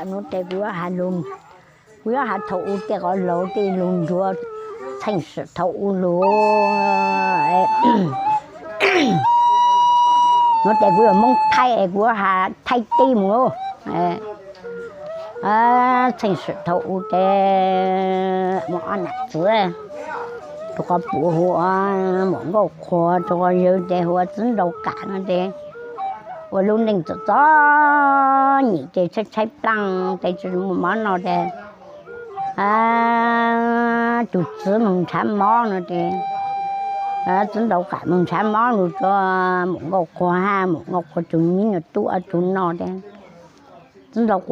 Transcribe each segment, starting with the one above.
Nuav tes kuv yuav has lug, kuv yuav has thaum u tej qhov laug tej lug nruag, txheej sim thaum u lug. Nuav tes kuv yog Moob Thaib es kuv yuav has Thaib teb moog. Txheej sim thaum u tes muaj ob nam txiv, rua qhov pum hu ua Muam Nkauj Qhua, rua qhov yawg tes hu ua Txiv Nraug Qam no tes, ua lub neej txom txom nyem tes tshaib tshaib plaaj tes tsi muaj mov noj tes tug txiv moog nrhav mov no tes, Txiv Nraug Qam moog nrhav mov lug rua Muam Nkauj Qhua hab Muam Nkauj Qhua tug miv nyuas tub ob tug noj tes, Txiv Nraug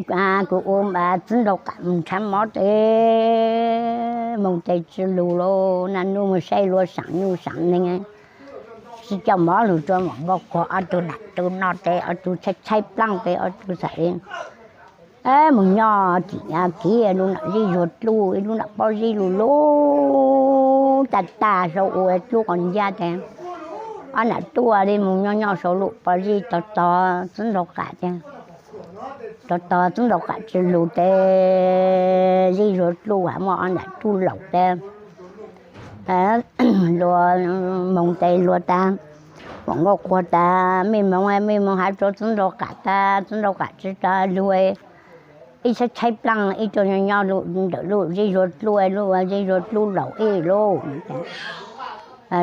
Qam, kuv ua Txiv Nraug Qam moog nrhav mov tes, moog tes tsi lug lauj, naj nub moog saib luag saam nyuj saam neeg, tsi coj mov lug rua Muam Nkauj Qhua ob tug nam tub noj tes ob tug tshaib tshaib plaaj tes ob tug txhais moog nyob tim kev lub nam zeb zuag dlub, ib lub nam pob zeb lug lug tag tag sau ua dlub qos ncab tes, ob nam tub li moog nyob nyob sau lub pob zeb tog tog Txiv Nraug Qam tes, tog tog Txiv Nraug Qam tsi lug tes, zeb zuag dlub has muaj ob nam tub laus tes, luag moog tes luag tas, Muam Nkauj Qhua tas, mej moog mej moog has rua Txiv Nraug Qam tas, Txiv Nraug Qam tsi tas lug, ib tshaib tshaib plaaj ib tug nyob nyob lub ntawm lub zeb zuag dlub, lub zeb zuag dlub laus ib lub.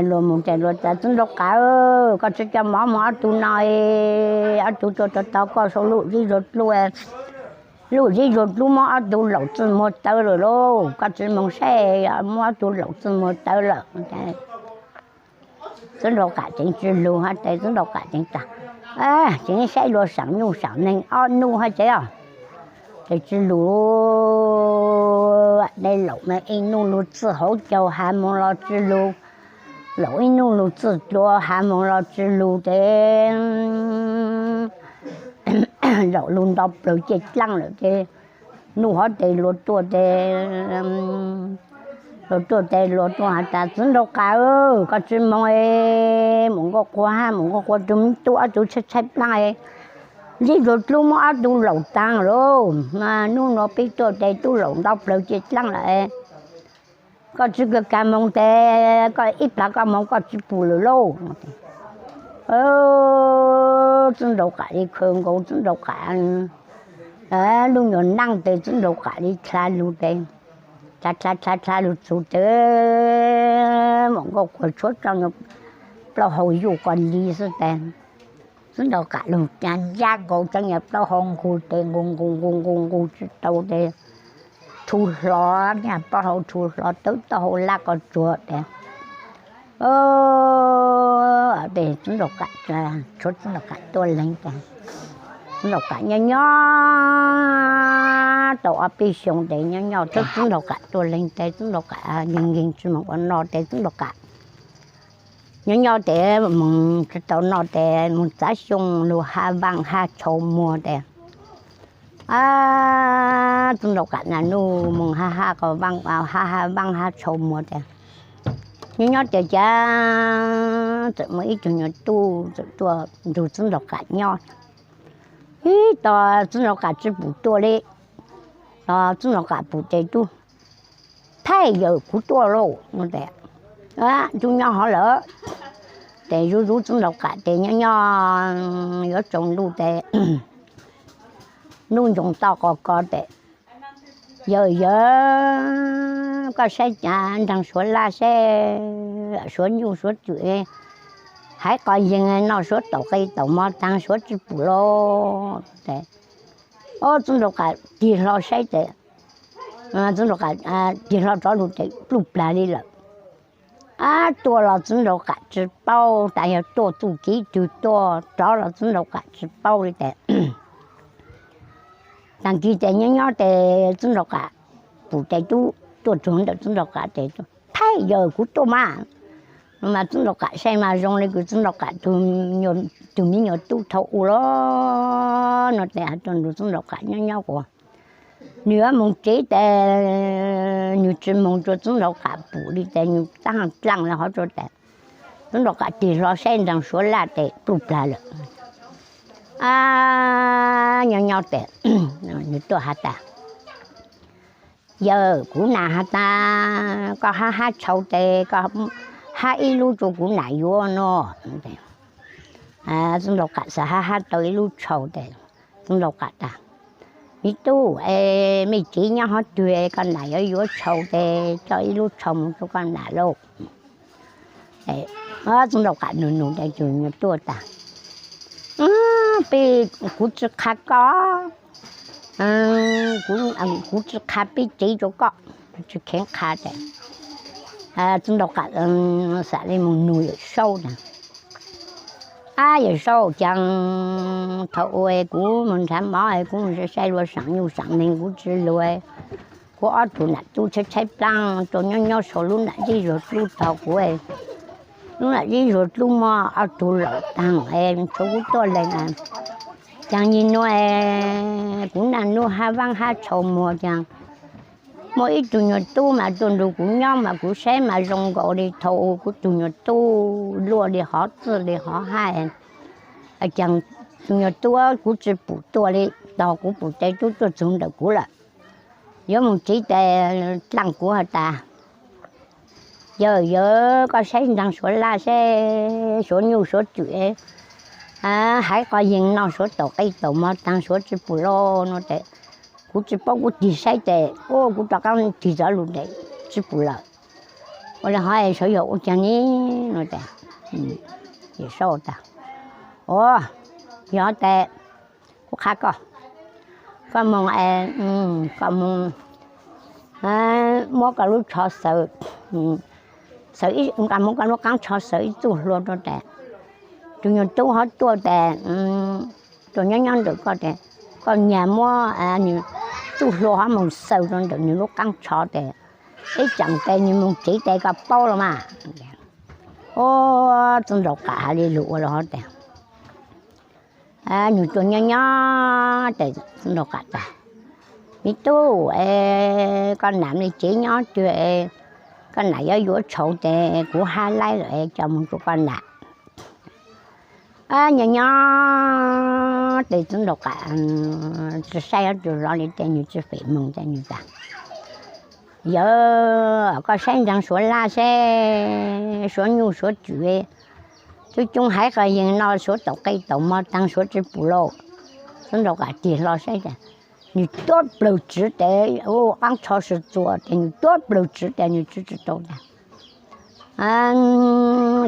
Luag moog tes luag tas, Txiv Nraug Qam, koj tsi coj mov moog ob tug no, ob tug tuaj tog tog koj sau lub zeb zuag dlub, lub zeb zuag dlub muab ob tug laus txwj muag tawv lawm lauj, koj tsi moog saib muab ob tug laus txwj muag tawv lawm. Txiv Nraug Qam tseem tsi lug hab tes Txiv Nraug Qam tseem tas, tseem saib luag saam nyuj saam neeg ob nub hab tes os, tes tsi lug, tej laus mas ib nub lug txwj hauv caug has moog los tsi lug, laus ib nub lug txwj dlua has moog los tsi lug tes, zaum lug nto plawg ciaj dlaab lawm tes, nub hov tes luag tuaj tes, luag tuaj tes luag tuaj has tas, Txiv Nraug Qam, koj tsi moog, Muam Nkauj Qhua hab Muam Nkauj Qhua tug miv tub ob tug tshaib tshaib plaaj, zeb zuag dlub muab ob tug laus taag lauj, nub nuav peb tuaj tes tub laus nto plawg ciaj dlaab lawm, koj tsi kag moog tes koj ib plag koj moog koj tsi pum lawm lauj. Txiv Nraug Qam li khaws nkaus Txiv Nraug Qam lub nyuas naaj tes Txiv Nraug Qam li dlha lug tes, dlha dlha dlha dlha lug txug tes, Muam Nkauj Qhua tshuav tsob nyuag plaub hau yuj qos li xwb tes, Txiv Nraug Qam lug ncaj nkaus tsob nyuag plaub hau nqug tes nqug nqug nqug nqug nqug tsi tau tes, rhu hlo, plaub hau rhu hlo tawb taub hau lab qos tsuag tes, tes Txiv Nraug Qam, tshuav Txiv Nraug Qam tuaj leeg tes, Txiv Nraug Qam nyob nyob tau ob peb xyoo tes nyob nyob txug Txiv Nraug Qam tuaj leeg tes Txiv Nraug Qam nkees nkees tsi moog ua noj tes Txiv Nraug Qam nyob nyob tes moog tsi tau noj tes moog txav xyoo lug hab vaaj hab tshau muag tes, Txiv Nraug Qam naj nub moog hab hab vaaj hab tshau muag tes, nyob nyob tes cas txawm muaj ib tug nyuas tub txawm tuaj nrug Txiv Nraug Qam nyob. Ib tog Txiv Nraug Qam tsi pum tuaj li, tog Txiv Nraug Qam pum tes tub, thaij yawm kuv tuaj lauj no tes, tub nyob hov lawm. Tes zuj zus Txiv Nraug Qam tes nyob nyob yuav tsaus ntuj tes, nub ncoos toj qos ko tes, yawm yawm, koj saib cas nraag suav laj saib, suav nyuj suav twm, haiv qos yeeg noj suav taum qe taum mov taag suav tsi pum lauj tes, Txiv Nraug Qam tig hlo saib tes, Txiv Nraug Qam tig hlo rov lug tes pluj plag li lawm. Ab, tuaj los Txiv Nraug Qam tsi paub, tas yog tuaj txuj kev twg tuaj, rov los Txiv Nraug Qam tsi paub li tes. Taag kis tes nyob nyob tes Txiv Nraug Qam pum tes tub tuaj txug ntawm Txiv Nraug Qam tes, thaij yawm kuv tuaj mas. No mas Txiv Nraug Qam saib mas zoo li kws Txiv Nraug Qam tug miv nyuas tub thaum u los no tes has rua nrug Txiv Nraug Qam nyob nyob kuas nwg yuav moog tsev tes nwg tsi moog rua Txiv Nraug Qam pum li tes nwg taag dlaaj le hov rua tes Txiv Nraug Qam tig hlo saib nraag suav laj tes pluj plag lawm. Ab, Nyob nyob tes nws tuaj has tas, yawg, kuv nam has tas koj hab hab tshau tes koj hab ib lub rua kuv nam yuav no. Txwj Nraug Qam xav hab hab tau ib lub tshau tes Txwj Nraug Qam tas, me tub, es mej tsev nyob hov twg koj nam yuav yuav tshau tes coj ib lub tshau moog rua koj nam lauj. Txwj Nraug Qam nug nug tes tus nyuag tub tas, peb, kuv tsi qha koj, kuv tsi qha peb tsev rua koj, tsi kheev qha tes Txwj Nraug Qam xav le moog nug Yawm Saub tas, ab Yawm Saub, caag thaum ub kuv moog nrhav mov kuv moog sai sai luag saam nyuj saam neeg kuv tsi luag, kuv ob tug nam tub tshaib tshaib plaab rua nyob nyob sau lub nam zeb zuag dlub tog kuv, lub nam zeb zuag dlub muaj ob tug laum taag es tshuav kuv tuaj leeg. Caag nyem nuav kuv naj nub hab vaab hab tshau muag caag muaj ib tug nyuag tub mas tuaj nrug kuv nyob mas kuv saib mas zoo nkaus li thaum kuv tug nyuag tub luaj li hov txwj li hov hab. Caag tug nyuag tub kuv tsi pum tuaj li, tog kuv pum tes tub tuaj txug ntawm kuv lawm, yuav moog tsev tes dlaaj kuv has tas, yawg, yawg, koj saib nraag suav laj seb, suav nyuj suav twm, haiv qo yeeg no suav taum qe taum mog taag suav tsi pum lawm no tes, kuv tsi paub kuv tig saib tes, kuv rov qaab tig txov lug tes tsi pum lawm. Ua le hov suav yog ua caag ne no tes, Yawm Saub tas, o, yog tes kuv qha koj, koj moog, koj moog muab koj lub tsho xaws, xaws, koj muab koj lub qaab tsho xaws ib txuj hlua rua tes, tug nyuag tub hov tuaj tes, tuaj nyob nyob ntawm koj tes, koj nyag muab txuj hlua hov moog xaws rua ntawm nwg lub qaab tsho tes, ib tsaam tes nwg moog tsev tes koj paub los mas. O, Txwj Nraug Qam has le lug ua le hov tes, nwg tuaj nyob nyob tes Txwj Nraug Qam tas, me tub, koj nam le tsev nyob twg, koj nam yuav yuav tshau tes kuv hab laib lawm coj moog rua koj nam. Nyob nyob tes Txwj Nraug Qam tsi saib ob tug zov le tes nwg tsi fem moog tes nwg tas, yawg, koj saib nraag suav laj seb, suav nyuj suav twm, coob coob haiv qo yeeg no suav taum qe taum mog taag suav tsi pum lawm. Txwj Nraug Qam tig hlo saib tes, nwg tuab plawg tsiv tes, qaab tsho sib txuas tes nwg tuab plawg tsiv tes nwg tsi tsi tau tas.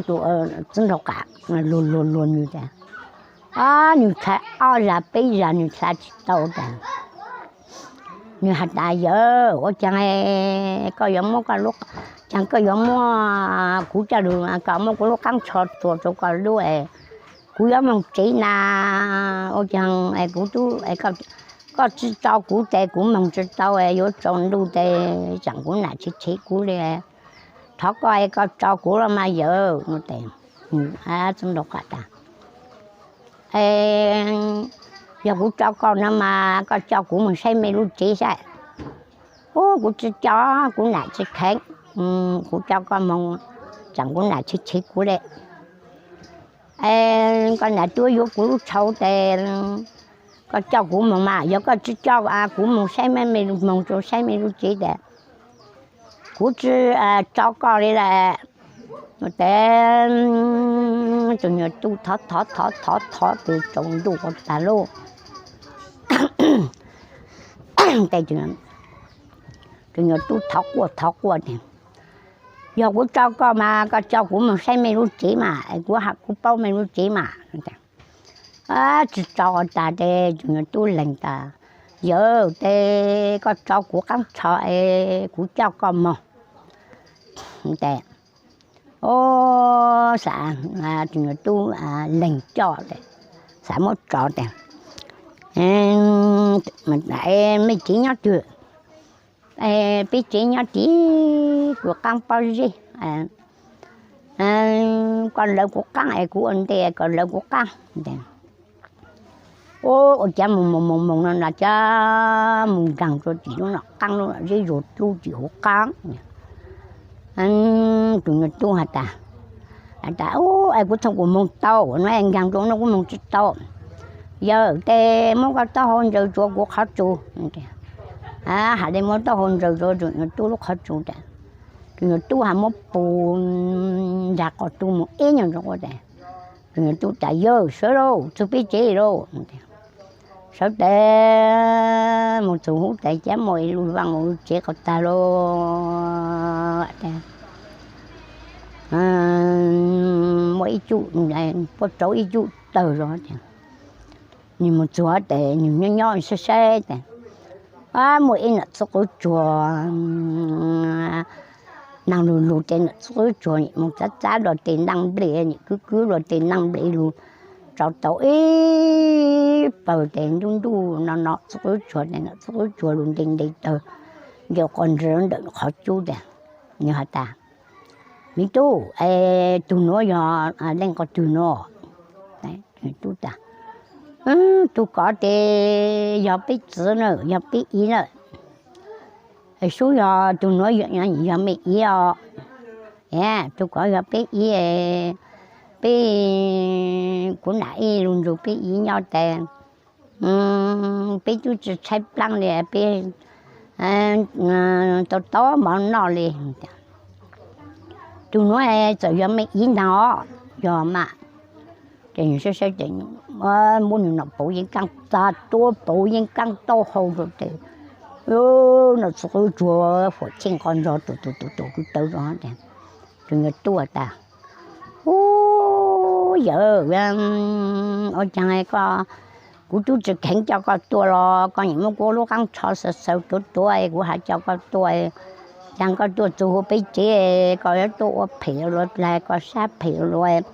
Txwj Nraug Qam luag luag luag nwg tas, nwg dlha ob zag peb zag nwg dlha tsi tau tas. Nwg has tas, yawg, ua caag koj yuav muab, caag koj yuav muab kuv coj lug, koj muab kuv lub qaab tsho txuas rua koj lub, kuv yuav moog tsev na, ua caag kuv tub, koj tsi tso kuv tes kuv moog tsi tau, yuav tsaus ntuj tes tsaam kuv nam tsi tshev kuv le. Thov koj, koj tso kuv los mas yawg no tes. Txwj Nraug Qam tas, yog kuv tso koj no mas koj coj kuv moog saib mej lub tsev saib. Ub, kuv tsi coj, kuv nam tsi kheev, kuv coj koj moog tsaam kuv nam tsi tshev kuv le. Koj nam tuab yuav kuv lub tshau tes koj coj kuv moog mas, yog koj tsi coj kuv moog saib mej, moog rua saib mej lub tsev tes kuv tsi tso koj li lawm. Tes tus nyuag tub thov thov thov thov thov tes tsaus ntuj ua tag lauj. Tes tus nyuag tub thov quaj thov quaj tes, yog kuv tso koj mas koj coj kuv moog saib mej lub tsev mas, kuv has kuv paub mej lub tsev mas. Tsi tso ua tag tes tus nyuag tub leeg tas, yawg, tes koj tso kuv qaab tsho es kuv coj koj moog. Tes, o, xav, tus nyuag tub leeg coj tes, xav muab tso tes, mej tsev nyob twg? Peb tsev nyob tim kuv qaab pob zeb. Koj lawv kuv qaab es kuv ua ntej koj lawv kuv qaab. Ua cas moog moog moog moog no no cas moog nkaag rua tim lub no qaab lub zeb zuag dlub tim huv qaab. Tus nyuag tub has tas, has tas, es kuv txhob kuv moog tau no, nkaag rua no kuv moog tsi tau. Yawg, tes muab koj taub hau ntsaws tsuav kuv qhov tsua. Hais li muab taub hau ntsaws tsuav tus nyuag tub lub qhov tsua tas, tus nyuag tub has muab pus nrag qos tu mus ib nyuag ntsoov ua tas, tus nyuag tub tas, Yawg, sawv lauj, txug peb tsev lauj. Sawv tas mus txug hub tas cab muaj ib lub vaaj ua lub tsev qhov tag lauj. Muaj ib cuj, puab rauv ib cuj tawg zog tas, nwg mus txug tas nwg nyob nyob saib saib tas, muaj ib nom txwv qwb tsuag, naag lug lug tes nom txwv qwb tsuag nim mus txab txab dua tes ntaaj nplej, nim kwv kwv dua tes ntaaj nplej lug, tso tau ib pawg tes ntuj ntuj no nom txwv qwb tsuag tes nom txwv qwb tsuag lug nte nte tawg, ncaws qos nrag ntawm qhov cub tas, nwg has tas, Me tub, es tug nuav yog leej qhov twg nuav? Tub tas, Tug kov tes yog peb txiv na, yog peb iv na. Sub yog tug nuav yog me iv os. Tug kov yog peb iv, peb, kuv nam ib lug nrug peb iv nyob tas, peb tub tsi tshaib plaab li, peb tau tau mov noj li. Tug nuav txawm yog me iv ntaag os. Yog mas. Ces nwg saib saib ces muab nwg nom pauv yeeb kaab txag tuab pauv yeeb kaab taub hau rua tes, nom txwv qwb tsuag fuam cheej qos nrog tus tus tus tus kwv tawv zog tas, tus nyuag tub tas, Ub, yawg, ua caag koj, kuv tub tsi kheev coj koj tuaj los koj nim muab kuv lub qaab tsho xaws xaws tuav tuav, kuv has coj koj tuaj, caag koj tuaj txug huv peb tsev, koj yuav tuaj ua phem luas, koj sab phem luas,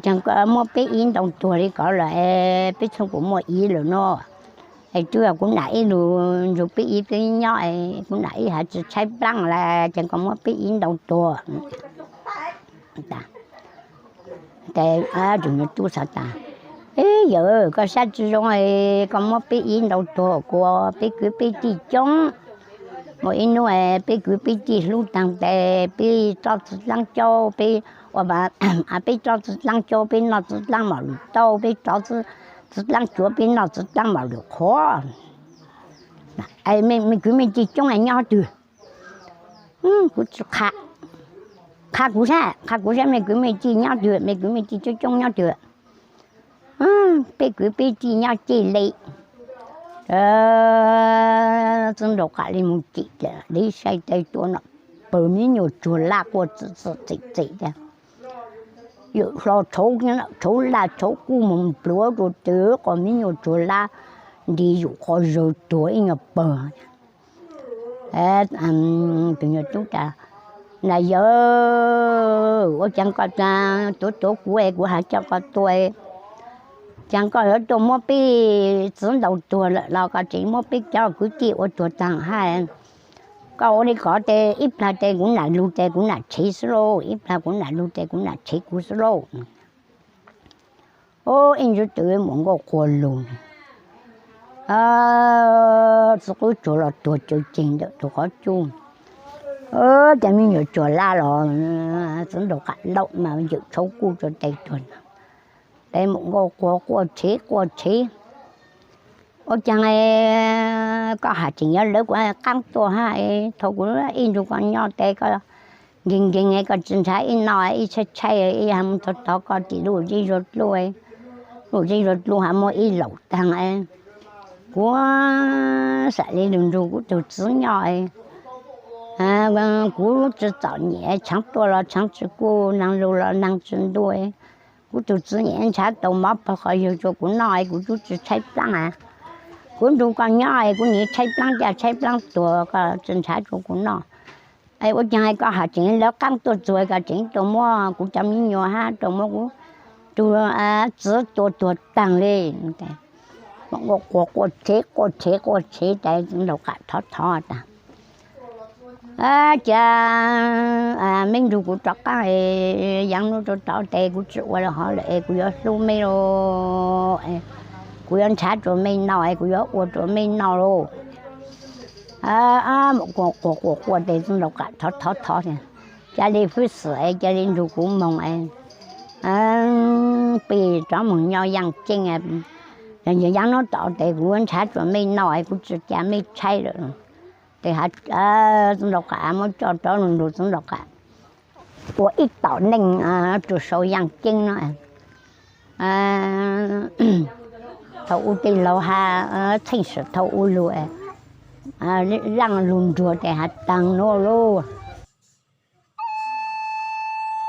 caag koj muab peb iv ntaus tuag li ko lawm, peb txhob kuas muaj iv lawm no. Es twb yog kuv nam ib lug nrug peb iv peb nyob, kuv nam ib has tsi tshaib plaab lawm, caag koj muab peb iv ntaus tuag. Tes tus nyuag tub xav tas, Ib yawg, koj sab tsi zoo, koj muab peb iv ntaus tuag kuas peb kwv peb tij coob. Muaj ib nub peb kwv peb tij hlub taag tes peb tso txiv dlaab caub, peb, peb tso txiv dlaab caub, peb noj txiv dlaab mom lwm tauj, peb rov txiv dlaab cuav, peb noj txiv dlaab mom lwm qhuav. Me kwv me tij coob nyob twg? Kuv tsi qha, qha kuv sab, qha kuv sab me kwv me tij nyob twg, me kwv me tij coob coob nyob twg? Peb kwv peb tij nyob ceg le. Txiv nraug qam le moog cem, le saib tes tua nom pawg me nyuam tsuag laj quaj txim txim tas, yawm hlo tshauv laj tshauv kuj moog pluav rua tes qos me nyuam tsuag laj nti yum qhov zawg tuag ib nyuag pawg. Tus nyuag tub tas, Na yawg, ua caag koj tuav tuav kuv es kuv has coj koj tuaj, caag koj yuav tuaj muab peb txiv ntaus tuag lawm los koj tseem muab peb cov kwv tij ua tuag taag hab. Koj ua li ko tes ib plag tes kuv nam lug tes kuv nam tshev xwb lauj, ib plag kuv nam lug tes kuv nam tshev kuv xwb lauj. Ub, ib ntsis twb muam nkauj quag lug, txiv qwb tsuag los tuag caw ceg ntawm tus qhov cub. Ces me nyuam tsuag laj los, txiv nraug qam laum mas yawm tshauv kuj rua tes tuag. Tes muam nkauj quag quaj tshev quaj tshev, Ua caag koj has tseem yuav lawv kuv qaab tuaj hab, thaum kuv ib nrug koj nyob tes koj nkeeg nkeeg koj tsi nrhav ib noj ib tshaib tshaib ib yam moog tog tog koj tim lub zeb zuag dluj, lub zeb zuag dluj has muaj ib laum taag. Kuv xav le lug nrug kuv tug txiv nyob, kuv tsi txom nyem, tshaav tuaj los tshaav tsi kuj, naag lug los naag tsi ntuj. Kuv tug txiv nyem nrhav tau mov pog qhov yawg rua kuv noj, kuv tub tsi tshaib plaab. Kuv nrug koj nyob kuv nim tshaib plaab caj tshaib plaab tuag koj tsi nrhav rua kuv noj. Ua caag koj has tseem lawv qaab tuaj txug koj tseem tuaj muab kuv cov me nyuam hab tuaj muab kuv tug txiv tua tuag taag le. Quaj quaj tshev quaj tshev quaj tshev tas txiv nraug qam thov thov tas, Cia meb nrug kuv rov qaab, yaav nub rua tod tes kuv tsi ua le hov lawm es kuv yuav hlub meb lauj, kuv yuav nrhav rua mej noj, kuv yuav ua rua mej noj lauj. Quaj quaj quaj tes txiv nraug qam thov thov thov, Ca le fwb xwm, ca le nrug kuv moog. plig rov mus nyob yaaj ceeb. Yog yav no tom tes kuv ntshav tsuas mej noj, kuv tsi ca mej tshaib lawm. Tes Txoov Nraug Qam muab tso rov lug nrug Txoov Nraug Qam ua ib tom neej rua sau yaaj ceeb no. Thaum ub tej laug has, txheej thaum ub lug, laaj lug nruag tes has taag nuav lauj.